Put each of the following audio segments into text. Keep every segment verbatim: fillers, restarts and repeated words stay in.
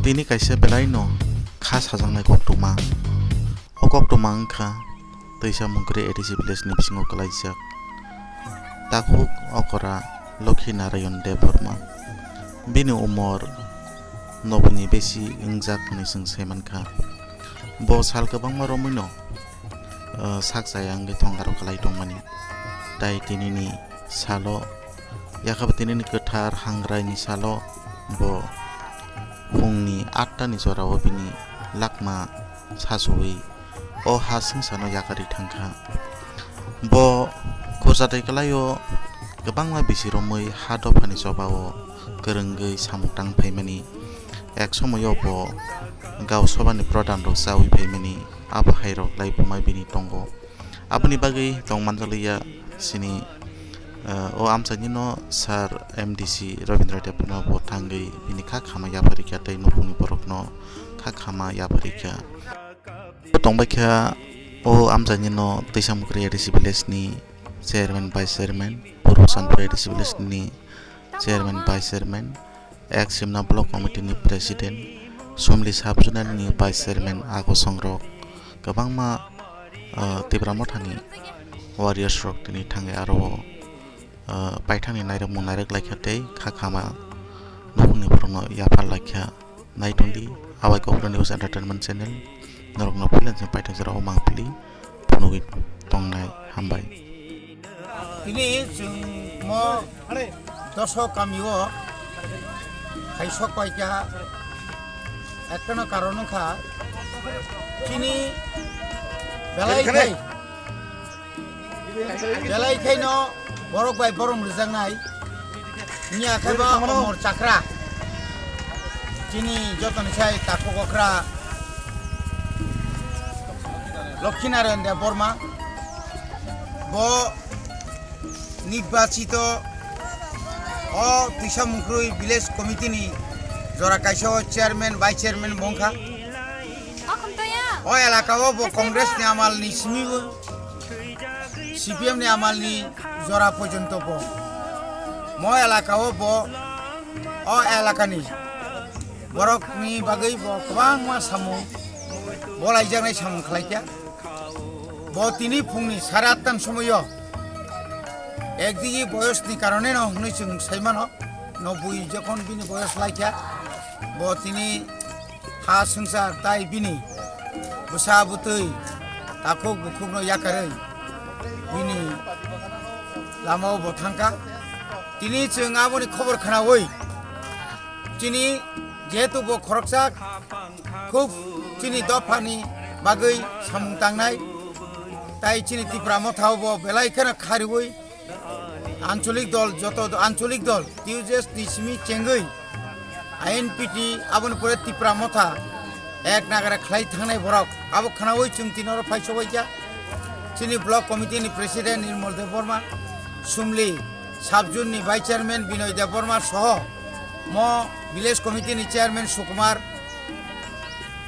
Tini kaisa belaino kha sajaknai koktwma. O koktwma wngkha Twisa Mungkri A D C village ni bisingo kwlaijak. Takhuk okora Lokhi Narayan Debbarma. Bini umor noboni besi wngjak hwnwi chwng sai mankha. Bo sal kwbangma romwino, ah, sak chaya wngwi thongaro kwlai tongmani. Tai tinini salo, yakhabai tinini kwthar hangraini salo bo phungni atta ni jorao bini lakma sachuwi o ha swngcharno yakarwi thangkha. Bo khursa twi kwlaio kwbangma bisi romwi ha dophani chobao kwrwngwi samung tang phaimani. Ek somoio bo Gao Sobha ni pradhan rok chawi phaimani, abo hai rok lai buma bini tongo. Aboni bagwi tong manjak liya sini, eh, o amchaini no Sir M D C Rabindra Debbarma bo thangwi bini kha khama yapharikha tei nukhungni borokno kha khama yapharikha. Tongbaikha o amchaini no Twisa Mukri A D C village ni chairman, vice chairman, Purbo Sanpur A D C village ni chairman, vice chairman, Ek Simna Block Committee ni President, Sumli Sub Zonal ni Vice Chairman, agosong rok kwbangma, ah, Tipra Mothani warriors rok tini thangwi aro, ah, paithakni nairwkmung nairwk laikha tei kha khama nukhungni borokno yaphar laikha. Naitongdi Abai Kokla News Entertainment Channel, norokno puila jeng paithak jora o mangpili phunugwi tongnai. Hambai. Tini chwng mo doso kamio hai sok paikha, ekta no karon wngkha chini belai khai, belai khai no borok bai borom rijaknai. Wngya khe bo Omor Chakra, chini jotoni sai takhuk okra Lokhinarayan Debbarma, bo nirbachito o Twisa Mungkrui Village Committee ni jora kaisa o chairman, vice chairman bo wngkha. O elaka o bo Congress ni amal ni simi bo, C P M ni amal ni jora porjonto bo. Mo elaka o bo, o elaka ni borok ni bagwi bo kwbangma samung, bo laijaknai samung khlai kha. Bo tini phungni sare atta ni somoio ekdigi boyos ni karone no hwnwi chwng sai mano, noboi jokhon bini boyos lai kha, bo tini ha swngchar tai bini bwsa bwtwi takhuk bukhukno yakarwi bini lamao bo thangkha. Tini chwng aboni khobor khnaui chini jehetu bo khoroksa khub chini dophani bagwi samung tangnai, tai chini Tipra Mothao bo belai kheno khariui ancholik dol, joto do-, ancholik dol, T U J S ni simi chengwi I N P T aboni pore Tipra Motha ek nagara khlai thangnai borok. Abo khnaui chwng tini oro phai sobaikha. Chini block committee ni president Nirmal Debbarma, Sumli sub zone ni vice chairman Binoy Debbarma soho mo village committee ni chairman Sukumar,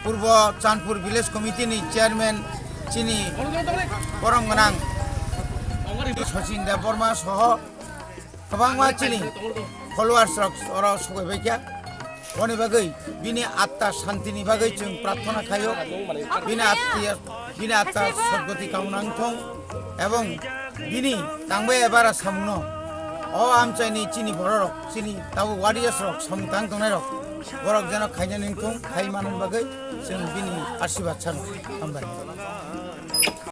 Purbo Chandpur Village Committee ni chairman chini borom gwnang Sachin Debbarma soho kwbangma chini followers rok oro sogwi baikha. Boni bagwi bini atta shanti ni bagwi chwng prarthana khaio. Bini atta, bini atta sodgoti kamna wngthong ebong bini tangbai ebara samungno o amchaini chini bororok, chini tabuk warriors rok, samung tang tongnai rok, borok jeno khainani wngthong, khai manani bagwi chwng bini asirwad sano. Hambai.